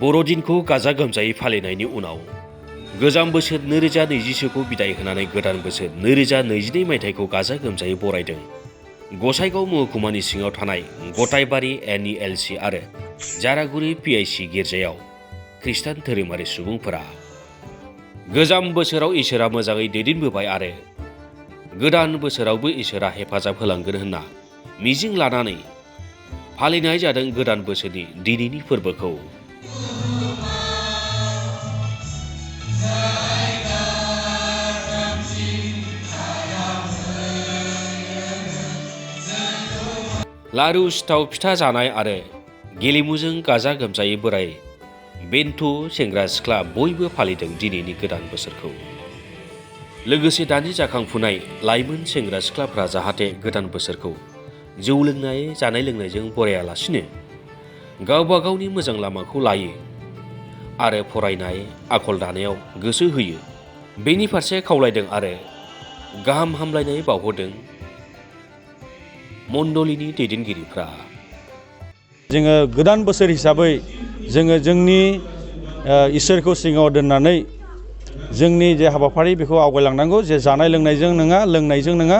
बर'दिनखौ गाजा गोमजायै फालिनायनि उनाव गोजाम बोसोर 2020खौ बिदाय होनानै गोदान बोसोर 2022 मायथाइखौ गाजा गोमजायै बरायदों। गसाइगाव महकुमानि सिङाव थानाय गथायबारि NELC आरो जारागुरि PIC गिर्जायाव खृष्टान धोरोमारि सुबुंफोरा गोजाम बोसोराव इसोरा मोजाङै दैदेनबोबाय आरो गोदान बोसोरावबो इसोरा हेफाजाब होलांगोन होनना मिजिं लानानै फालिनाय जादों गोदान बोसोरनि दिनैनि फोरबोखौ। लारु सिथाव फिथा जानाय आरो गेलेमुजों गाजा गोमजायै बोराय बेन्थ' सेंग्रा सिख्ला बयबो फालिदों दिनैनि गोदान बोसोरखौ। लोगोसे दानि जाखांफुनाय लाइमोन सेंग्रा सिख्लाफ्रा जाहाथे गोदान बोसोरखौ जौ लोंनाय जानाय लोंनायजों बरायालासिनो गावबा गावनि मोजां लामाखौ लायो आरो फरायनाय आखल दानायाव गोसो होयो बेनि फारसे खावलायदों आरो गाहाम हामलायनाय बावहरदों मण्डलीनि दैदेनगिरिफ्रा। जोङो गोदान बोसोर हिसाबै जोङो जोंनि इसोरखौ सिगाङाव दोननानै जोंनि जे हाबाफारि बेखौ आवगायलांनांगौ, जे जानाय लोंनायजों नङा लोंनायजों नङा।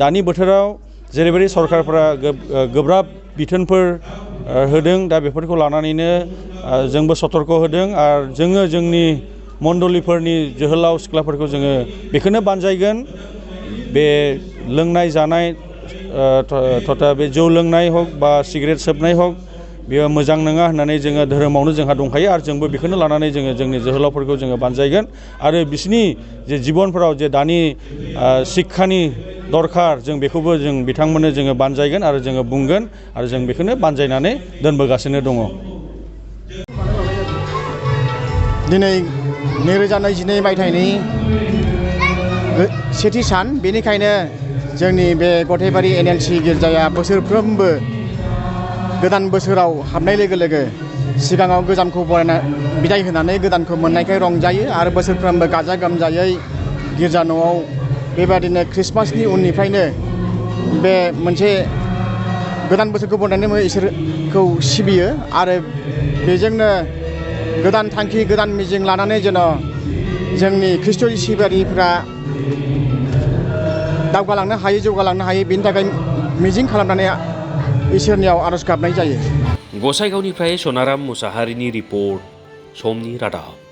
दानि बोथोराव जेरैबायदि सरकारफोरा गोब्राब बिथोनफोर होदों, दा बेफोरखौ लानानैनो जोंबो सतर्क होदों आरो जोङो जोंनि मण्डलीफोरनि जोहोलाव सिख्लाफोरखौ जोङो बेखौनो बानजायगोन, बे लोंनाय जानाय तथा बे जौ लोंनाय हक बा सिगारेट सोबनाय हक बेयो मोजां नङा होननानै जोङो धोरोमावनो जोंहा दंखायो आरो जोंबो बेखौनो लानानै जोङो जोंनि जोहोलावफोरखौ जोङो बानजायगोन आरो बिसोरनि जे जिबनफोराव जे दानि शिक्षानि दरखार जों बेखौबो जों बिथांमोननो जोङो बानजायगोन आरो जोङो बुंगोन आरो जों बेखौनो बानजायनानै दोनबोगासिनो दङ। दिनै 2022 मायथाइनि सेथि सान, बेनिखायनो जोंनि बे गथायबारि NLC गिर्जाया बोसोरफ्रोमबो गोदान बोसोराव हाबनाय लोगो लोगो सिगाङाव गोजामखौ बरायना बिदाय होनानै गोदानखौ मोननायखाय रंजायो आरो बोसोरफ्रोमबो गाजा गोमजायै गिर्जा न'आव बेबादिनो ख्रिस्टमासनि उननिफ्रायनो बे मोनसे गोदान बोसोरखौ बरायनानै इसोरखौ सिबियो आरो बेजोंनो गोदान थांखि गोदान मिजिं लानानै जेन' जोंनि ख्रिस्ट'नि सिबियारिफ्रा दावगालांनो हायो, जौगालांनो हायो, बेनि थाखाय मिजिं खालामनानै इसोरनियाव आरज गाबनाय जायो। गसाइगावनिफ्राय सनाराम मुसाहारिनि रिपर्ट, समनि रादाब।